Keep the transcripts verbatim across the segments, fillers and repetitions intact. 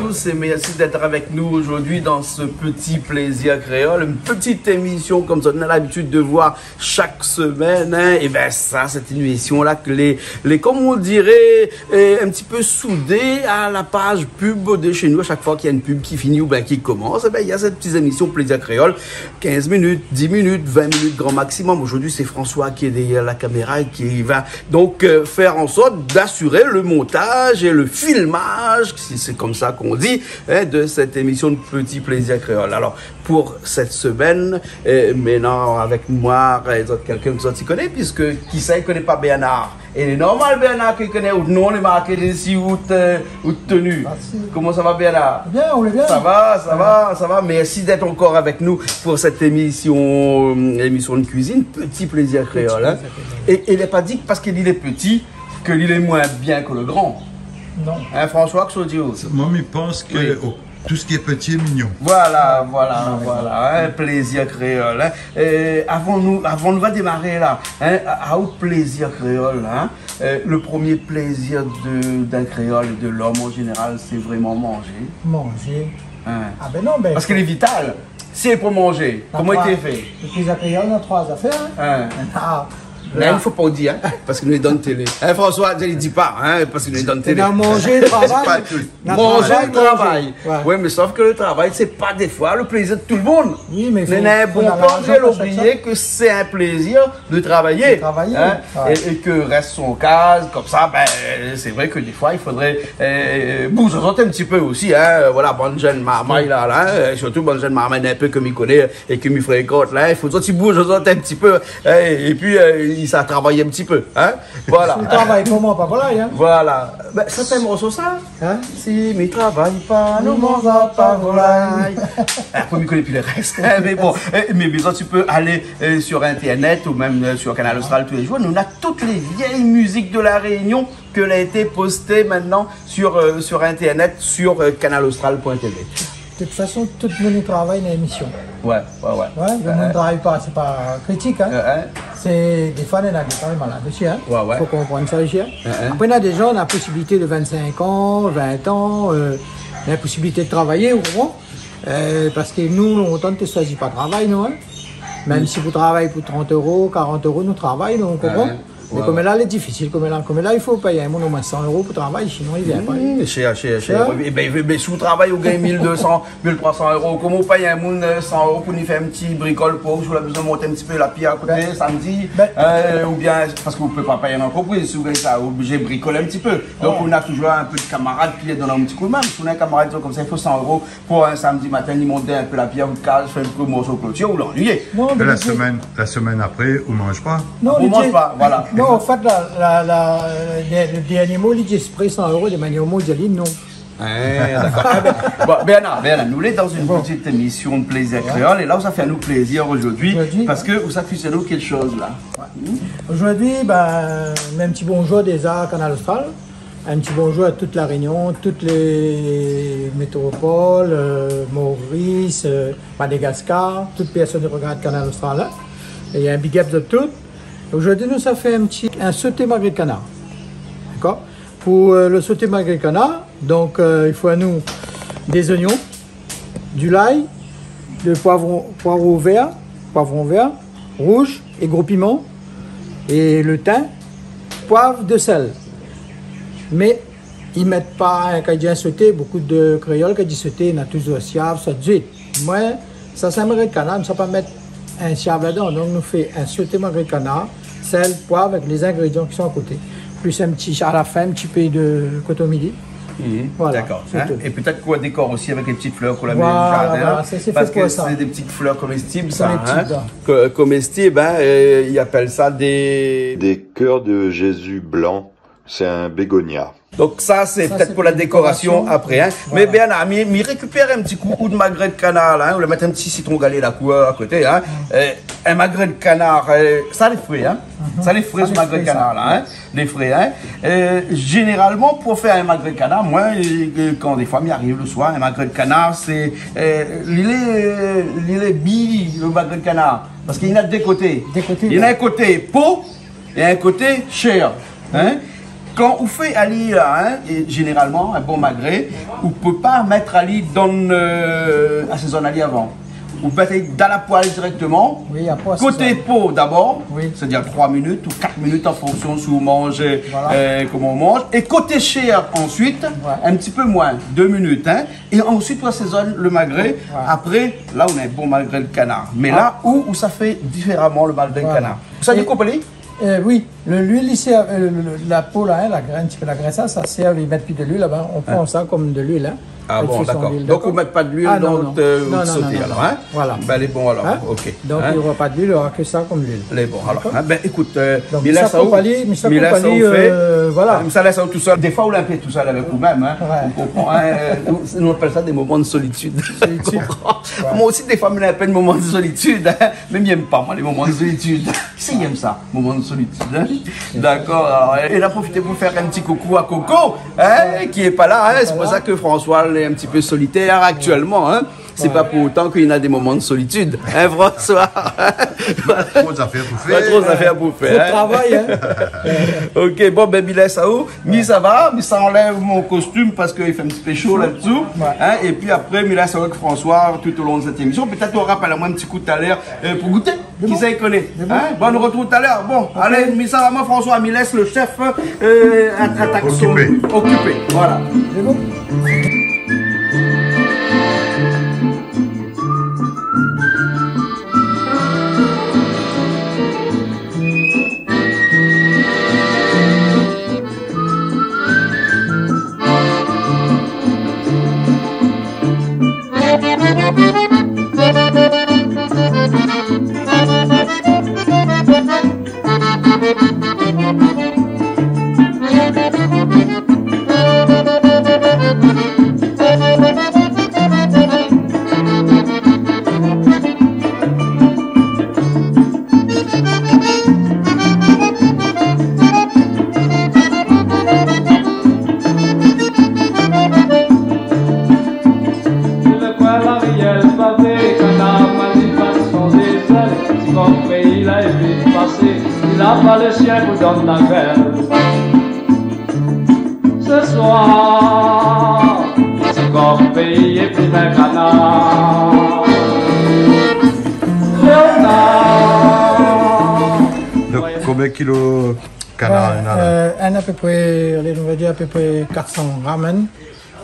tous et merci d'être avec nous aujourd'hui dans ce Petit Plaisir Créole, une petite émission comme ça, on a l'habitude de voir chaque semaine, hein. Et ben ça, c'est une émission là que les, les, comme on dirait, euh, un petit peu soudée à la page pub de chez nous. À chaque fois qu'il y a une pub qui finit ou bien qui commence, eh ben, il y a cette petite émission Plaisir Créole. Quinze minutes, dix minutes, vingt minutes grand maximum. Aujourd'hui, c'est François qui est derrière la caméra et qui va donc, euh, faire en sorte d'assurer le montage et le filmage, si c'est comme ça qu'on dit, hein, de cette émission de Petit Plaisir Créole. Alors, pour cette semaine, euh, maintenant, avec moi, euh, zot, quelqu'un ke zot i koné, puisque kisa i koné pa Bernard ? Et lé normal, Bernard, ke i koné out non, lé marké dési out, euh, out tenue. Merci. Comment ça va, Bernard ? Bien, on est bien. Ça va, ça va, ça va. Merci d'être encore avec nous pour cette émission, euh, émission de cuisine, Petit Plaisir Créole, hein. Petit Plaisir Créole. Et, et il n'est pas dit que parce qu'il est petit, ke li lé moins bien ke le grand. Non. Hein, François, kosa ou di ? Moin, mi pans ke, oui, o, tout ce qui est petit est mignon. Voilà, voilà, voilà, hein, Plaisir Créole, hein. Euh, avan nou, avan nou va démaré la, hein, a, a out Plaisir Créole, hein, euh, le premier plaisir de, d'un Kréol et de l'homme en général, c'est vraiment manger. Manger. Hein. Ah ben non, ben, parce que lé vital. Si sé pou manzé, koman i té fé ? Lé pli agréab, na troi zafèr, hein. Hein. Ah, mé la, i fo pa dir, hein, parske nou lé dan télé. Hein, François, i di pa, hein, parske nou lé dan télé. Na manzé, travay. Di pa tout. Na manzé, travay. Ouais. Ouais, mé sof ke le travay, sé pa défoi le plézir de tout le monde. Oui, mé fo, na in bon plan, fo pa oublié ke sé in plézir de travay. De travay, hein, ouais. É, é ke rès son kaz, konmsa, ben, sé vré ke défoi, i fodré, euh, bouz azot in ti pé osi, hein. Voilà, bann jenn marmay la, la, hein, sirtou bann jenn marmay in pé ke mi koné é ke mi frékant la, i fo zot i bouz azot in ti pé, hein, épi, euh, i sa travay in ti pé, hein. Voilà. Si ou travay pa, moin pa volay, hein. Voilà. Ben, sa sé in morso sa. Hein ? Si mi travay pa, nou manz pa volay. Apré, mi koné pi le rès. Mé bon, euh, mé, mé sa, ou pé alé, euh, sur Internet ou mèm, euh, sur Kanal Austral tou lé zour. Nou na tout lé vièy mizik de La Rénion ke la été posté mintnan sur, euh, sur Internet, sur, euh, kanal austral point T V. De tout fason, tout moun i travay dan lémisyon. Ouais, ouais, ouais. Ouais, le moun i travay pa, sé pa kritik, hein. Sé, défoi, néna dé travay malad osi, hein. Ouais, ouais. Fo konprann sa osi, hein. Apré, na dé jan, na posibilité de vingt-cinq an, vingt an, euh, na posibilité de travay, ou konpran ? Euh, parske nou, lontan, nou té shoizi pa travay, nou, hein. Mèm si pou travay pou trant euro, karant euro, nou travay, nou, ou konpran ? Mé koméla, lé difisil, koméla, koméla, i fo péy in moun omoin san euro pou travay, sinon li vien pa. Shèr, shèr, shèr. Hein ? É ben, é ben, si ou travay, ou gingn mil dé san, mil troi san euro, koman ou péy in moun, euh, san euro pou li fé in ti brikol pou ou, si ou la bezoin mont in ti pé la pièr a koté, samdi, euh, oubien, parske ou pé pa péy in antrepriz, si ou gingn sa, ou oblizé brikol in ti pé. Donk, ou na touzour in pé de kamarad ki lé dan in ti kou d'min. Si ou na in kamarad, dizon konmsa, i fo san euro, pou in samdi matin, li mont in pé la pièr, ou kaz, fé in pé morso klotir, ou lannuiyé. Non, mé la semèn, la semèn apré, ou manz pa. Non, ou manz pa, voilà. Non, an fèt, la, la, la, le, le dernié mo, li di èksprè san euro, de manièr mondial, non. Hein, dakor. Ah ben, bon, Bernard, Bernard, nou lé dan in ti émisyon de Plézir Kréol, é la, ou sa fé anou plézir zordi, parske ou sa kuizine anou kékshoz la. Zordi, ben, in ti bonzour déza a Kanal Austral. In ti bonzour a tout La Rénion, tout lé métropol, euh, Maurice, euh, Madagascar, tout pèrsone i rogard Kanal Austral, hein. É in big up a tout. Zordi, nou sa fé in ti, in soté magré kanar. Dakor ? Pou, euh, le soté magré kanar, donk, euh, i fo anou dé zoignon, di lay, de poivron, poivron vèr, poivron vèr, rouz é gro piman, é le tin, poiv, de sèl. Mé i mèt pa, kan i di in soté, bonpé de kréol, kan i di soté, na touzour siav, soi d'zuit. Moin, sa sé in magré kanar, mi sa pa mèt in siav ladan. Donk, nou fé in soté magré kanar, sèl, poiv, avèk lé zingrédian ki son a koté. Plis in ti, a la fin, in ti pé de koton mili. Voilà, dakor, sé tout. É pétèt k'ou dékor osi avèk lé ti flèr k'ou la mèt dan le zardin, voilà, sé, sé fé pou sa. Parske sé dé ti flèr komestib, sa, hein. Komestib, hein. Ko-, komestib, hein, euh, i apèl sa dé... Des cœurs de Jésus blancs, c'est un bégonia. Donk sa, sé pétèt pou la dékorasyon apré, hein. Voilà. Mé Bernard, mi, mi rékipèr in ti kou out magré kanar la, hein, ou la mèt in ti sitron galé la koulèr a koté, hein. Euh, in magré kanar, euh, sa lé fré, hein. Sa lé fré, se magré kanar la, hein. Lé fré, hein. Euh, zénéralman, pou fé in magré kanar, moin, euh, kan défoi mi ariv le soir, in magré kanar, sé, euh, li lé, li lé bi, le magré kanar. Parske li na dé koté. Dé koté, ouais. Li na in koté po, é in koté shèr, hein. Kan ou fé ali la, in, é zénéralman, in bon magré, ou pé pa mèt ali dan, eu, asézone ali avan. Ou pé mèt ali dan la poêl dirèkteman. Oui, apré, sé sa. Koté po dabor, oui, sétadir troi minit ou kat minit an fonksion si ou manz, eu, koman ou manz. Voilà. É koté shèr ansuit, ouais, in ti pé moin, dé minit, in. É ansuit, ou asézone lo magré. Ouais. Apré, la, ou na in bon magré de kanar. Mé la, ou, ou sa fé diféraman lo magré de kanar. Voilà. Ou sa dékoup ali ? Eu, oui, le, luil isi, eu, le, le, la po la, in, la grèn, in ti pé la grès, sa, sa sèr, i mèt pi de luil laba. Ou pran sa konm de luil, in. Ah bon, dakor. Donk, ou mèt pa de luil dan out, eu, soté alor, in ? Voilà. Bin, lé bon alor. OK. Donk, nora pa de luil, nora ke sa konm luil. Lé bon alor. Dakor ? In, bin, ékout, eu, donk, mi lès aou, mi lès aou fé. Eu, voilà. Mi lès aou tousèl. Défoi, ou lé in pé tousèl avèk ou mèm, in. Ouais. Ou konpran, in, eu, nou, nou apèl sa dé moman de solitid. Solitid. Ou konpran ? Ouais. Moin osi, défoi, mi lé in pé de moman de solitid, in. Mé mi èm pa, moin, lé moman de solitid. Si, mi èm sa, moman de solitid, in. Dakor, alor, é, é la, profité pou fé in ti koukou a Coco, in, ki lé pa la, in. Sé pou sa ke François lé in ti pé solitèr aktièlman, in. Sé pa pou otan ke néna dé moman de solitid, in, François. Tro zafèr pou fé. Tro zafèr pou fé, in. Tro travay, in. OK, bon, bin, mi lès aou. Mi sava, mi sa anlèv mon kostim parske i fé in ti pé sho la-dsou. Ouais. In, épi apré, mi lès aou avèk François tout au long de cette émission. Pétèt ou rapèl amoin in ti kou talèr, eu, pou gouté. Lé bon. Kisa i koné ? Lé bon. In ? Bon, nou artrouv talèr. Bon, OK. Alé, mi sava, moin, François, mi lès le chef, eu, atak son. Okipé. Okipé, voilà. Lé bon. Sir le koin la rièl pavé, kanar Mali bat son dézèl. Ti kok péi la é vit pasé, li la pa le shien pou donn la gèl. Se soir, ti kok péi é pi mèm kanar. Léonard. Donk, konbien kilo kanar néna la ? Bin, eu, in apépré, alé, nou va dir apépré kat san gram, in.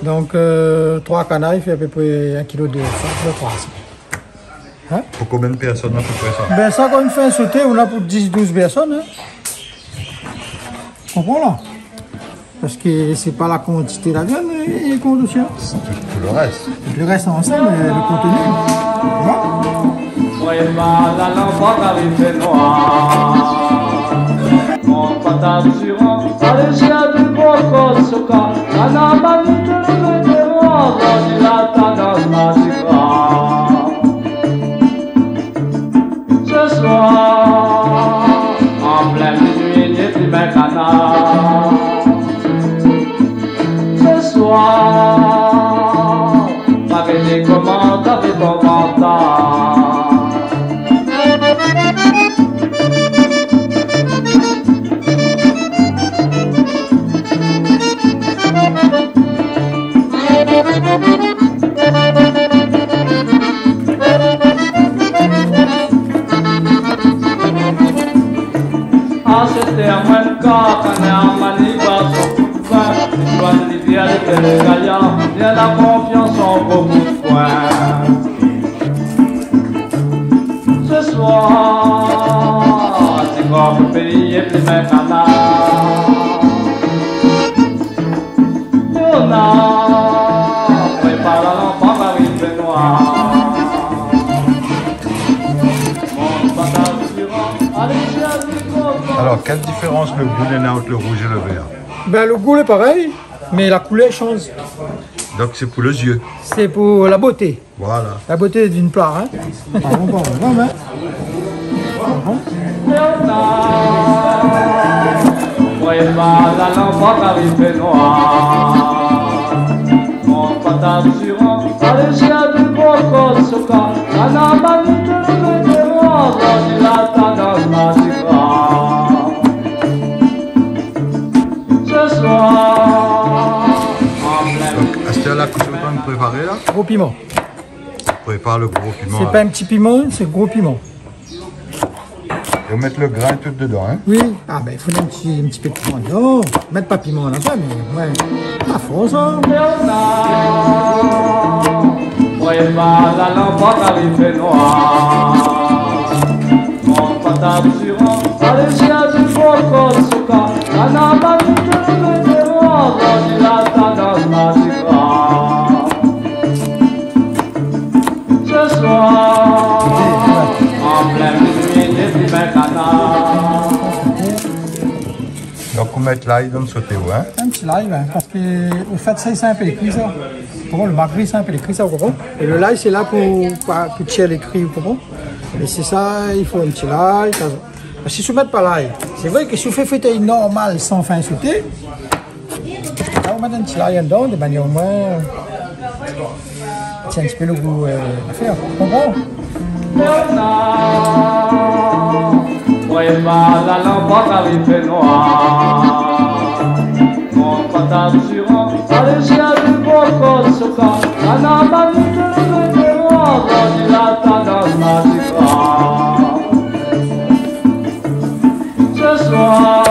Donk, eu, troi kanar, i fé apépré in kilo dé san, in kilo troi san. In ? Pou konbien de pèrsone apépré sa ? Bin, sa, kan i fé in soté, ou na pou dis, douz pèrsone, in. Konpran la ? Parske sé pa la kantité la viann, é, é kont osi, in. Tout, tout le rès. Tout le rès ansanm, eu, le kontenu. Voilà. Moin, ma la lanp la arivé noir. Mon patat siran, alé, shien di gro kosouka. Ana manite le météo, la tandans madigra. Se soir, an plin minuit, ni pi mèm kanar. Se soir, pa vé di koman ta vé ton vantar. Asété amoin in kar, kanar Mali bat son kout fin. Listoir de rivièr, de bèl gayar, bien la konfians an gro kout poin. Se soir, ti kok péi é pi mèm kanar. Léonard, prépar la lanp, arivé noir. Mon patat siran, alé, shien di gro kosouka. Alor, kèl diférans le gou néna ant le rouj é le vèr ? Bin, le gou lé parèy, mé la koulèr i shanj. Donk, sé pou le zié. Sé pou la boté. Voilà. La boté d'in pla, in. Ah bon, bon, bon, in. Ah bon. Léonard, prépar la lanp, arivé noir. Mon patat siran, alé, shien di gro kosouka. Ana manite le météo, la tandans madigra. Se Piman. Prépar lo gro piman, la. Sé pa in ti piman, sé gro piman. É ou mèt lo grin tout dedan, in ? Oui. Ah bin, i fo in ti, in ti pé piman dedan. Mèt pa piman la, sa, mé, oué. Pa for, sa. Prépar la lanp, arivé noir. Mon patab siran, alé, sia di poko souka, ana manité, le terroir, on dit la tendance magique. Ce soir, en pleine nuit, des humains canards. Donk, ou mèt lay dan soté, oué. In ti lay, oué, parske, o fèt, sa, sé in pé lé kri, sa. Bon, lo magri, sé in pé lé kri, sa, ou konpran ? É lo lay, sé la pou, pou, pou tir lé kri, ou konpran ? É sé sa, i fo in ti lay, sa. Parske si ou mèt pa lay, sé vré ke si ou fé fritéy normal, san fé soté, la, ou mèt in ti lay andan, de manièr omoin, tienbo in ti pé lo gou, euh, afèr. Konpran ? Prépar la lanp, arivé noir. Mon patab siran, alé, sia di poko souka, ana manité, le terroir, on dit la tendance magique. Ce soir,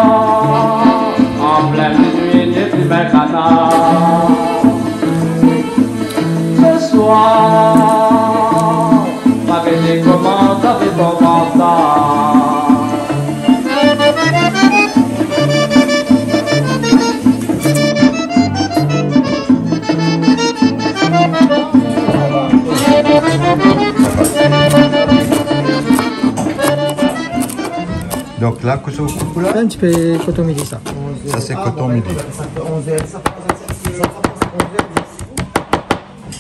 en pleine nuit, des humains canards. Ce soir, pa gèt koman sa fé bon vantan. Donk la, kosa ou koup la ? In ti pé koton mili, sa. Sa, sé koton mili.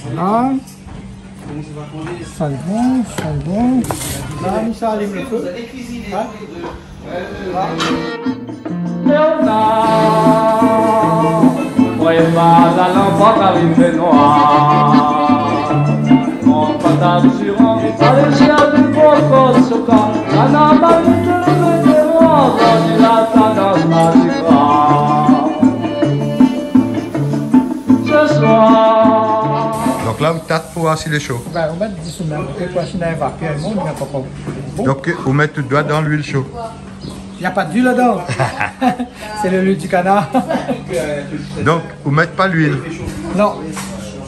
Voilà. Sa lé bon, sa lé bon. La, nou sa alim lo fé. In ? Léonard, prépar la lanp, arivé noir. Mon patab siran, alé, sia di poko souka, ana manité, le terroir, on dit la tendance magique. Ce soir. Donk la, ou tat pou oir si lé sho. Bin, ou mèt dis ou mèm, ou pé pa si na in vapèr, non, ou mèt pa, pa. Bon. Donk, ou mèt tout droit dan luil sho. Na pa d'luil ladan. Sé luil di kanar. Donk, ou mèt pa luil. Non.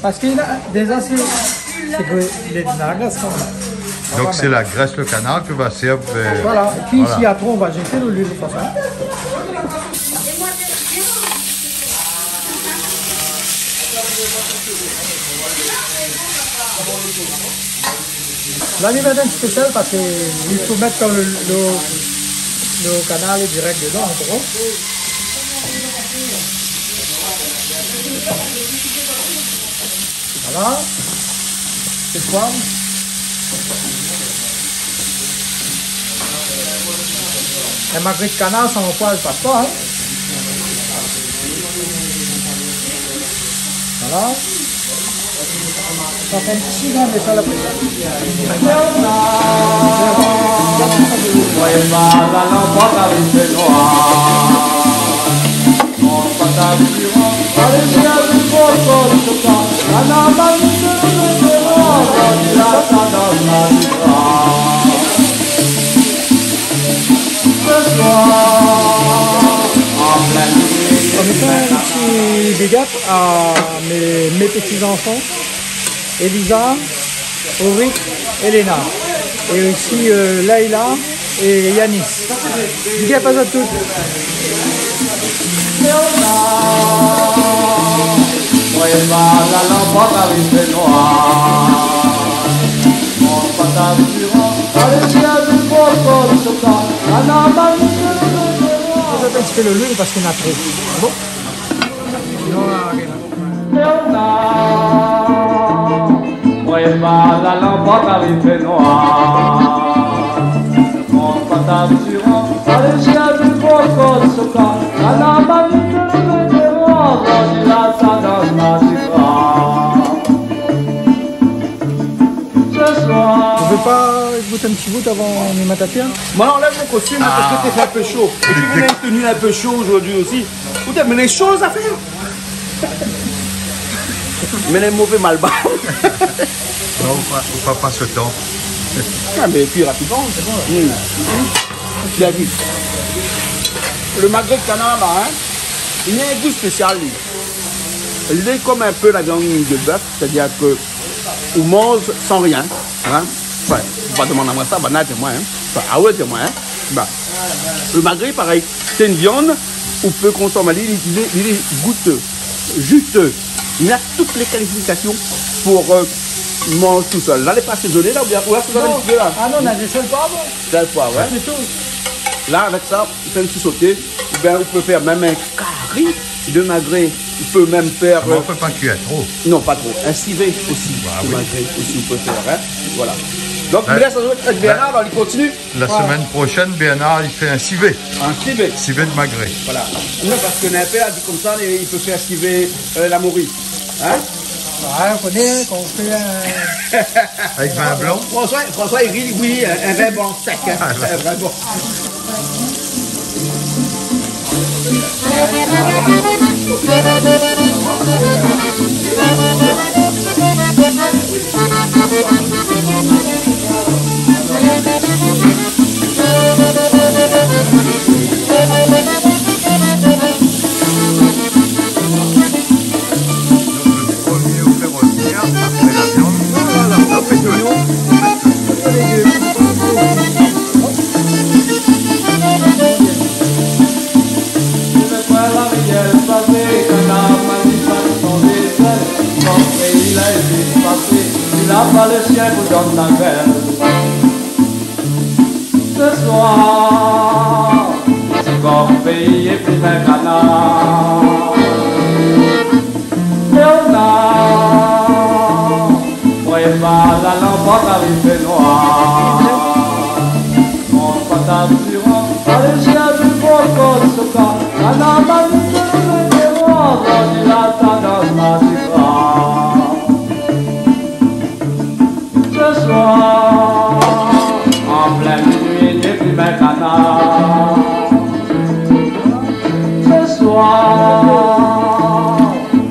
Parske la, déza, sé, sé ke lé dan la grès, kan mèm. Donk, sé la grès lo kanar ke va sèrv, euh, voilà. Épi, si na tro, nou va zété lo luil, de tout fason. La, li mèt in ti pé sèl parske i fo mèt kan lo, lo, lo kanar lé dirèk dedan, ou konpran ? Voilà. Sé poiv. In magri kanar san poiv, i pas pa, in. Voilà. Sa fé in ti grin de sèl apré. Prépar la lanp, arivé noir. Mon patab siran, alé, sia di poko souka, ana manité, le terroir, on dit la tendance magique. Ce soir, en pleine nuit, on fait un petit big up à mes, mes petits-enfants, Elisa, Auric, Elena. Et aussi, euh, Laïla et Yanis. Big up à zot tout. Prépar la lanp, arivé noir. Mon patab siran, alé, sia di poko souka, ana manité, le terroir. Sa fé in ti pé lo luil parske na tro. Bon. Sinon, euh, Léonard, prépar la lanp, arivé noir. Mon patab siran, alé, sia di poko souka, ana manité, le terroir, on dit la tendance magique. Ce soir. Ou vé pa gout in ti bout avan mi mèt atèr ? Moin anlèv mon kostim, la, parske té fé in pé sho. É pi, mi néna in teni in pé sho zordi osi. Ou té, mi néna dé shoz a fèr. Mi néna in mové malbar. Pa pèr lo tan. Ah, mé kui rapidman. Mm. Mm. Bien vit. Lo magré kanar la, in, li na in gou spésial, li. Li lé konm in pé la viann de bèf, sétadir ke ou manz san rien, in. Anfin, ou va demann amoin sa, banna i di amoin, in. Anfin, ah oué, i di amoin, in. Bin, lo magré, parèy, sé in viann ou pé konsom ali, li, li, li lé gouté, zis, li na tout lé kalifikasion pou, euh, manz tousèl. La, lé pa asézoné, la, oubien, ou la, ou la asézoné in ti pé, la ? Ah non, nou la zis sèl poiv. Sèl poiv, oué. Sé tou. La, avèk sa, ou fé in ti soté, oubien ou pé fé mèm in kari de magré. Ou pé mèm fé, euh, mé ou pé pa kuir tro. Non, pa tro. In sivé osi, de magré osi, ou pé fé, in. Voilà. Donk, mi lès azot avèk Bernard, alor, li kontinié. La semèn proshèn, Bernard, li fé in sivé. In sivé. Sivé de magré. Voilà. Non, parske Nimpé la di konmsa, li, li pé fé sivé, euh, la mori. In ? Oué, ou koné, kan ou fé in... Avèk vin blan ? François, François, li ri, oui, in, in vin blan sèk, in. Ah, oué. In vin blan. Donk, lo promié ou fé revenir, apré la viann, voilà, ou fé kui. Sé la rivièr pasé, kanar manifèst son désèr. Son péi la été pasé, li la pa lo shien pou donn la gèl. Sé soir, sé kor péi é pli mèm kanar. Léonar, prépar la lanp, ariv fé noir. Mont pa ta ziran, alé shèrsh in gro kor soka. Kanar manifèst, lé déor, zordi la tandans mardi gras. Sé soir, an plin minuit, dépi mèm kanar. Sé soir,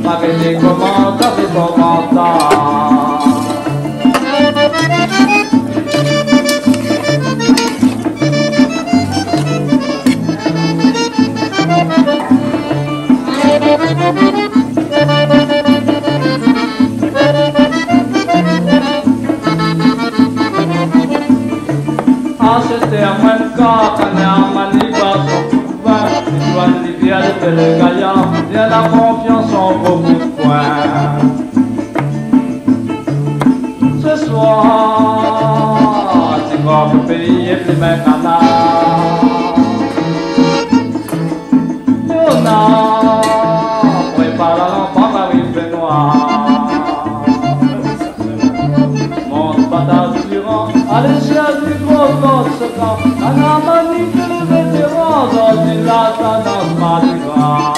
pa gèt koman sa fé bon vantan. Ashèt amoin in kar, kanar manifèst son kout vin, li jwin rivièr de Bèl Gayar, li na konfians an gro kout poin. Sé soir, sé kor péi é pli mèm kanar. Léonar, prépar la lanp, ariv fé noir. Mont pa ta ziran, alé shèrsh in gro kor soka. Kanar manifèst, lé déor, zordi la tandans mardi gras.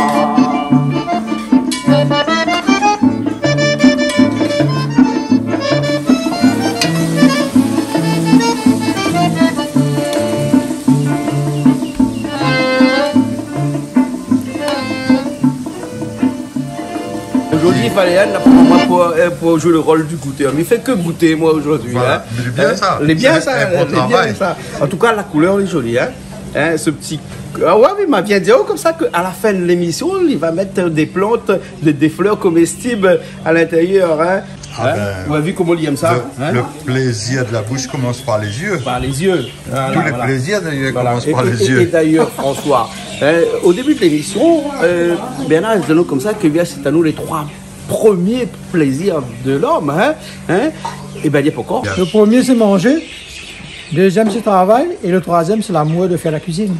Zordi, Valéane la pran amoin pou, euh, pou zoué lo rol du goutèr. Mé li fé ke gouté, moin, zordi, in. Voilà. Mé lé bien sa. Lé bien sa, lé bien sa. Sé in bon travay. An tou ka, la koulèr lé zoli, in. In, se ti, ah oué, oui, ma vien dir aou konmsa ke a la fin de lémision, li va mèt dé plant, dé, dé flèr komèstib a lintérièr, in. Ah bin, ou la vi koman li èm sa, in ? Lo plézir de la boush i komans par lé zié. Par lé zié. Voilà, voilà. Tout le plaisir, d'ailleurs, commence par les yeux. É, é, é dayèr, François, in, o débi de lémision, euh, Bernard la di anou konmsa ke bien, sé anou lé troi promié plézir de l'om, in, in. É bin, li lé pankor. Lo promié, sé manzé. Dézièm, sé travay. É lo troizièm, sé lamour de fèr la kuizine.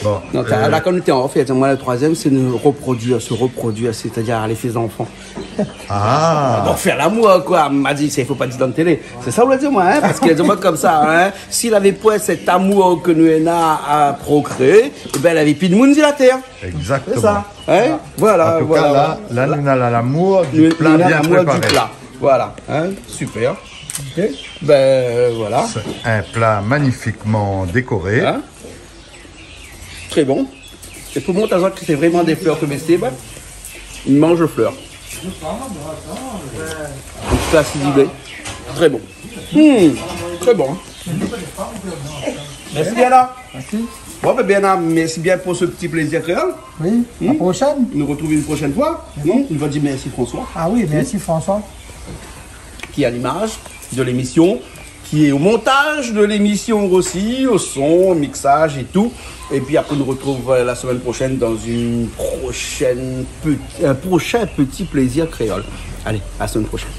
Bon, non, ta, euh, la, kan nou té anfèt, moin, lo troizièm, sé nou reproduir, se reproduir, sétadir alé fé zanfan. Ah. Bon, fé lamour, koi. Ma di, sa i fo pa dir dan la télé. Sé sa ou la di amoin, in, parske la di amoin konmsa, in, si lavé poin sèt amour ke nou néna a prokréé, é bin, lavé pi de moun si la tèr. Exactement. Sé sa, in ? Voilà, voilà. An tou ka, la, la, nou néna lamour du pla bien préparé. Nou néna lamour du pla. Voilà, in, super. Ok. Bin, voilà. Sé in pla magnifikman dékoré. In ? Tré bon. É pou montr azot ke sé vréman dé flèr komèstib, manz flèr. In ti pé asidulé. Très bon. Hmm, très bon. Merci, Bernard. Merci. Bon, ben, Bernard, merci bien pour ce petit plaisir créole. Oui, à la prochaine. Nous retrouvons une prochaine fois. Non ? On va dire merci, François. Ah oui, merci, François. Qui est à l'image de l'émission, qui est au montage de l'émission aussi, au son, au mixage et tout. Et puis après, on nous retrouve, euh, la semaine prochaine dans une prochaine pe-, un prochain petit plaisir créole. Allez, à la semaine prochaine.